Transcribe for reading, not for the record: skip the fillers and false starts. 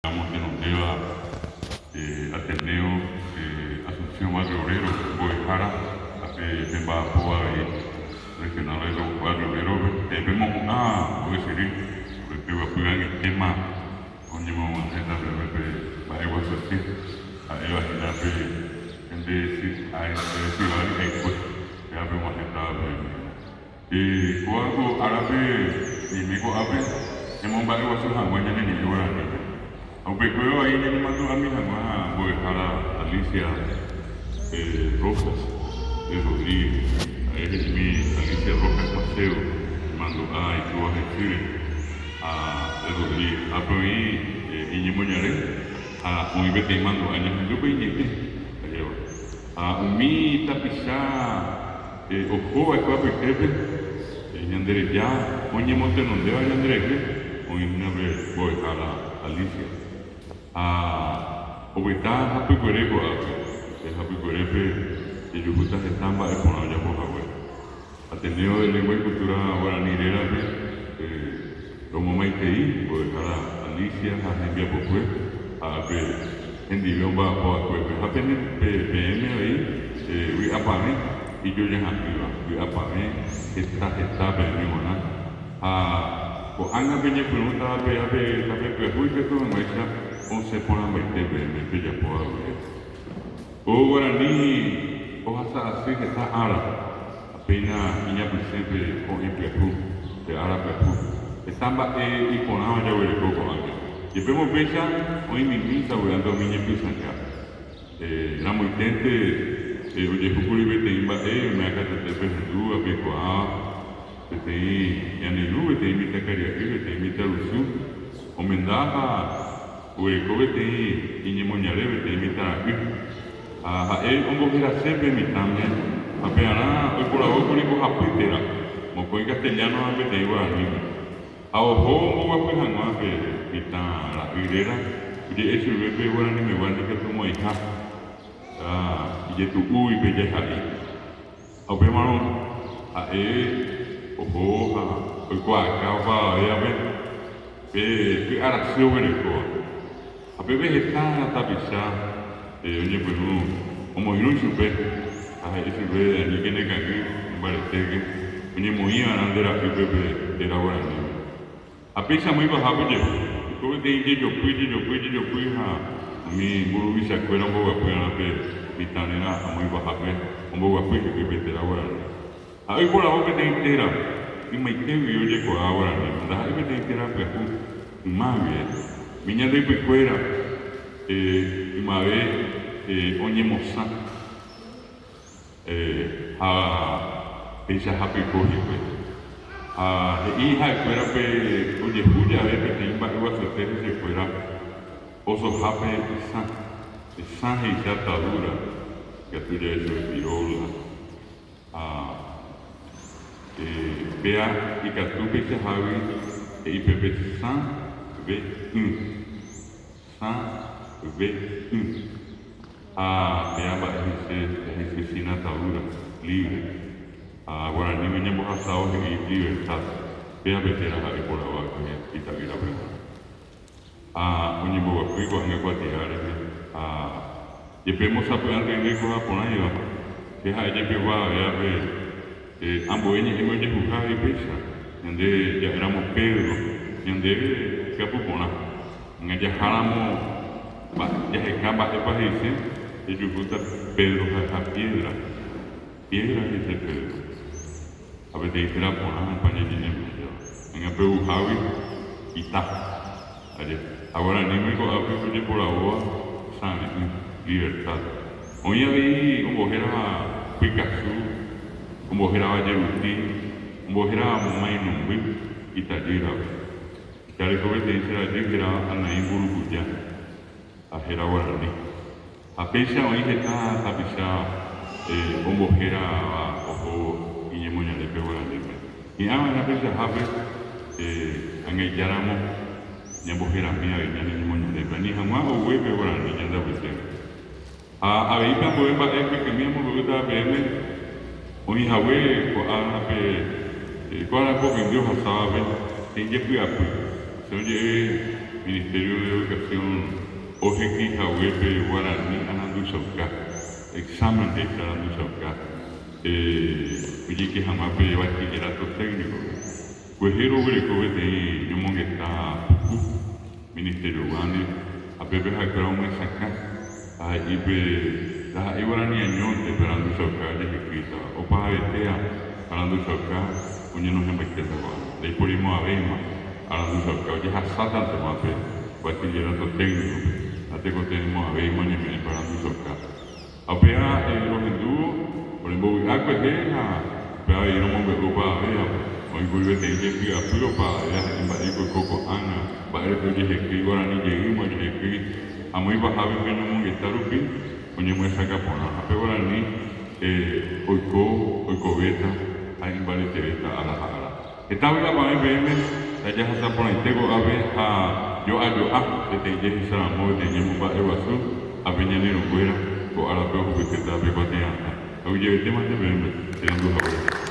Amotenondéva Ateneo Asunción Barrio Obrero mbo'ehára ha pe pemba'apóva avei Regional Barrio Obrero-pe. Peẽ pemohu'ã mbo'esyry upe guapy angaitéma oñemog̃uahẽta peve pe mba'eguasuete ha'éva hína pe pende syva ry'aikue péva peg̃uahẽtava peve hína. Kóva ko árape ñaime ko'ápe ñamomba'eguasu hag̃ua ñane ñe'ẽ guaranípe. Ha upekuévo avei ñanemandu'ami hag̃ua mbo'ehára Alicia Rojas de Rodríguez, ha'e he'ími Alicia Rojas Macedo imandu'a itúva hesýre ha de Rodríguez. Ápe oĩ iñemoñare ha oĩ peteĩ mandu'a ñahendúpe iñe'ẽ ajéva. Ha umi tapicha Oho va'ekue apytépe Ñandereja oñemotenondéva ñanderehe oĩ hína pe mbo'ehára Alicia. Ha opyta hapykuere ko'ápe, pe hapykuerépe jajuhúta heta mba'e porã ojapo hague. Ateneo de Lengua y Cultura Guarani rérape romomaitei mbo'ehára Alicia ha hembiapokue ha ápe hendive omba'apo va'ekuépe ha peẽme avei vy'apavẽ ijojaha'ỹva, vy'apavẽ heta heta peẽme g̃uarã ha ko'ág̃a peñepyrũta pe ápe tape pyahu ikatu hag̃uáicha osẽ porãmbaite peẽme pejapóva guive. Ko guarani ohasa asy heta ára, ha péina iñapysẽ pe ko'ẽ pyahu, pe ára pyahu. Heta mba'e iporãva jaguereko ko'ág̃a. Jepémo upéicha oĩmimi sapy'ánte umi ñepysãnga. Ramoiténte ojehúkuri peteĩ mba'e ome'ãkatete pehendúva, peikuaáva, peteĩ ñane irũ, peteĩ mitãkaria'y, peteĩ mitãrusu omenda ha Oguereko peteĩ iñemoñare peteĩ mitãra'y, ha ha'e omboherase pe mitãme, ha pearã oiporavókuri mbohapy téra, mokõi castellano ha peteĩ guaraníme. Ha oho omboguapy hag̃ua pe mitãra'y réra, oje'e chupe pe guaranimegua ndikatumo'ãiha, ha ijetu'úgui pe jeha'i. Ha upémarõ ha'e oho ha oikuaaka opavavévape pe py'arasy oguerekóva. Ha pépe heta tapicha oñepyrũ omoirũ chupe ha he'i chupe, Aníke nekangy, embaretéke, oñemoĩ va'erã nde ra'ýpe pe téra guaraníme. Ha péicha amo ipahápe jehu, oiko peteĩ jejopy, jejopy, jejopy ha umi mburuvichakuéra omboguapy'arã pe mitã réra amo ipahápe omboguapy chupe pe téra guarani. Ha'e oiporavo peteĩ téra ymaite guive ojekuaa guaraníme, ndaha'éi peteĩ téra pyahu yma guive. Umi ñande ypykuéra ymave oñemosã. Ha peichahápe oiko hikuái. Ha he'i ha'ekuérape ojehu jave peteĩ mba'eguasuete hesekuéra osohápe sã, pe sã he'ise atadura, ikatu jave chupe pirola, ha péa ikatu peichahágui he'i pépe sã ve'ỹ. Sã, ve, y. Ha péa mba'e he'ise jahe'ise sin atadura, libre. Ha guaraníme ñambohasávo he'i libertad, péa pe téra ha'e porava va'ekue ita'ýrape g̃uarã. Ha oñemboguapy ko'ág̃a kuatia rehe ha jepémo sapy'ánte ndoikuaa porãiva, che ha'e jepegua aveápe Ambue ñe'ẽme ojehuha avei péicha, ñande ja'éramo Pedro, ñandéve hyapu porã. Ág̃a jaháramo jaheka mba'épa he'ise, jajuhúta Pedro ha'eha piédra. Piédra he'ise Pedro. Ha peteĩ téra porã España ñe'ẽme ajéva. Ág̃a pe ouhágui ita. Aje. Ha guaraníme ko'ápe ojeporavóva sãve'ỹ, libertad. Oĩ avei ombohérava pykasu, ombohérava jeruti, ombohérava mainumby itajýrape. Che areko peteĩ che rajy hérava Anaí Mburukuja ha héra guarani. Ha péicha oĩ heta tapicha ombohérava oho iñemoñarépe guaraníme. Hi'ã va'erã peichahápe angaijáramo ñamboherami avei ñane ñemoñarépe, ani hag̃ua ogue pe guarani ñande apytépe. Ha avei pe ambue mba'e mbykymi amombe'útava peẽme oĩ hague ko árape, ko ára pokõindy ohasávape, he'i jepy'apy. Osẽ oje'e. Ministerio de Educación ohekýi hague pe guarani aranduchauka, examen he'íta aranduchauka, ojeike hag̃ua pe bachillerato técnico-pe. Kuehe roguereko peteĩ ñomongeta puku Ministerio-gua ndive ha pépe ha'ekuéra omyesakã ha he'i pe ndaha'éi guarani añónte pe aranduchauka ojehekýitava, opahavetéa aranduchauka oñenohẽmbaitéta ko'ág̃a. Ndaiporimo'ãvéima aranduchauka ojehasátantema pe bachillerato técnico-pe ha tekotevẽmo'ãvéima oñeme'ẽ pe aranduchauka. Ha upéva rohendúvo orembovy'a kuehe ha upéva avei romombe'u opavavévape. Oĩkuri peteĩ jepy'apy opavavéva he'i mba'éiko oiko ko'ág̃a, mba'érepa ojehekýi guarani jeýma ojehekýi amo ipahápe pe ñomongeta rupi oñemyesakã porã ha pe guarani oiko, oikovéta ha imbaretevéta ára ha ára. Heta vy'apavẽ peẽme tajahasa porãite ko'ápe ha jo'a jo'a peteĩ jehecharamo peteĩ ñemomba'eguasu ha pe ñane irũnguéra ko árape ohupytýta pe kuatia'atã. Aguyjevetémante peẽme che rendu haguére.